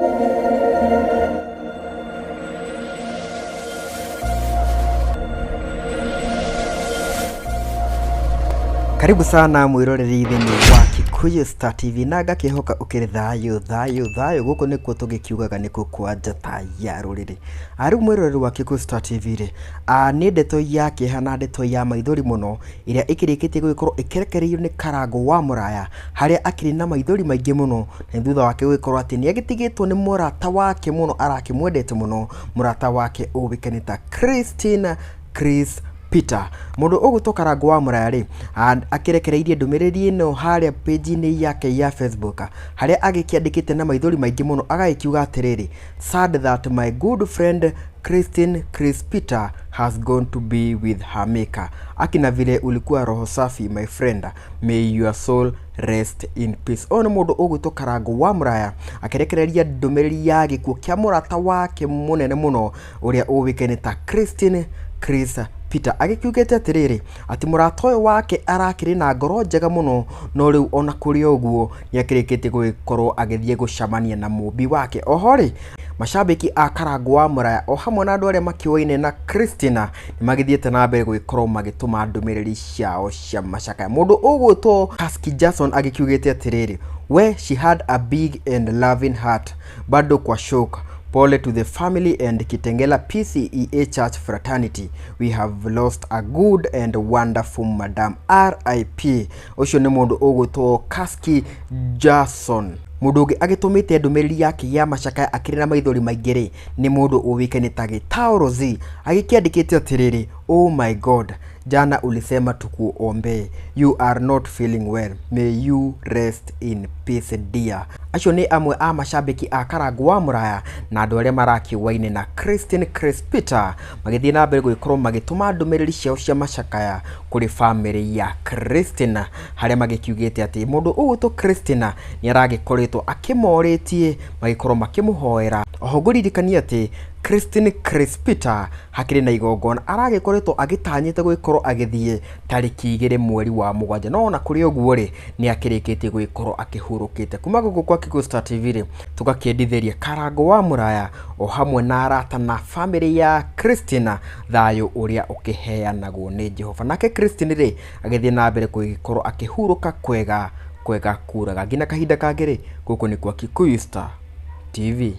Karibu sana mwiroreri thĩinĩ wa Kikuyu Star TV na ngakĩhoka ũkĩrĩ thayũ thayũ thayũ. Gũkũ nĩkuo tũgĩkiugaga nĩkuo kwa njata ya rũrĩrĩ. Rĩu mwĩroreri wa Kikuyu Star TV rĩ, nĩ ndeto ya kĩeha na ndeto ya maithori mũno ĩrĩa ĩkĩrĩkĩtie gũgĩkorwo ĩkĩrekereirio nĩ Karangũ wa Mũraya, harĩa akĩrĩ na maithori maingĩ mũno na thutha wake gũgĩkorwo atĩ nĩ agĩtigĩtwo nĩ mũrata wake mũno arakĩmwendete mũno, mũrata wake ũĩkaine ta Christine Chris Peter. Mũndũ ũgwĩtwo Karangũ wa Mũraya rĩ, akĩrekereirie ndũmĩrĩri ĩno harĩa page-inĩ yake ya Facebook, harĩa agĩkĩandĩkĩte na maithori maingĩ mũno agagĩkiuga atĩrĩrĩ, sad that my good friend Christine Chris Peter has gone to be with her maker. Akina vile ulikuwa roho safi my friend, may your soul rest in peace. Ũyũ nĩ mũndũ ũgwĩtwo Karangũ wa Mũraya akĩrekereria ndũmĩrĩri ya gĩkuũ kĩa mũrata wake mũnene mũno ũrĩa ũĩkaine ta Christine Chris Peter, agĩkiugĩte atĩrĩrĩ atĩ mũrata ũyũ wake arakĩrĩ na ngoro njega mũno, no rĩu ona kũrĩ ũguo nĩ akĩrĩkĩtie gũgĩkorwo agĩthiĩ gũcemania na mũmbi wake. Oho rĩ, macambĩki a Karangũ wa Mũraya o hamwe na andũ arĩa makĩũaine na Christina nĩ magĩthiĩte na mbere gũgĩkorwo magĩtũma ndũmĩrĩri ciao cia macakaya. Mũndũ ũgwĩtwo Husky Jackson agĩkiugĩte atĩrĩrĩ, we she had a big and loving heart, bado kwa shock. Pole to the family and Kitengela PCEA Church fraternity. We have lost a good and wonderful madam. RIP. Ũcio nĩ mũndũ ũgwĩtwo Kasky Jackson. Mũndũ ũngĩ agĩtũmĩte ndũmĩrĩri yake ya macakaya akĩrĩ na maithori maingĩ rĩ, nĩ mũndũ ũĩkaine ta Gĩtaũro Z, agĩkĩandĩkĩte atĩrĩrĩ, oh my God, jana ulisema tukuombee, you are not feeling well, may you rest in peace dear. Acio nĩ amwe a macambĩki a Karangũ wa Mũraya na andũ arĩa marakĩũaine na Christine Chris Peter magĩthiĩ na mbere gũgĩkorwo magĩtũma ndũmĩrĩri ciao cia macakaya kũrĩ bamĩrĩ ya Christina, harĩa magĩkiugĩte atĩ mũndũ ũgwĩtwo Christina nĩ aragĩkoretwo akĩmorĩtie magĩkorwo makĩmũhoera. Oho ngũririkanie atĩ Christine Chris Peter hakĩrĩ na igongona aragĩkoretwo agĩtanyĩte gũgĩkorwo agĩthiĩ tarĩki 2 mweri wa 7, no ona kũrĩ ũguo rĩ, nĩ akĩrĩkĩtie gũgĩkorwo akĩhurũkĩte. Kuma gũkũ kwa Kikuyu Star TV rĩ, tũgakĩendithĩria Karangũ wa Mũraya o hamwe na arata na bamĩrĩ ya Christina thayũ ũrĩa ũkĩheanagwo nĩ Jehova. Nake Christine rĩ, agĩthiĩ na mbere gũgĩkorwo akĩhurũka kwega kwega kuraga. Nginya kahinda kangĩ rĩ, gũkũ nĩ kwa Kikuyu Star TV.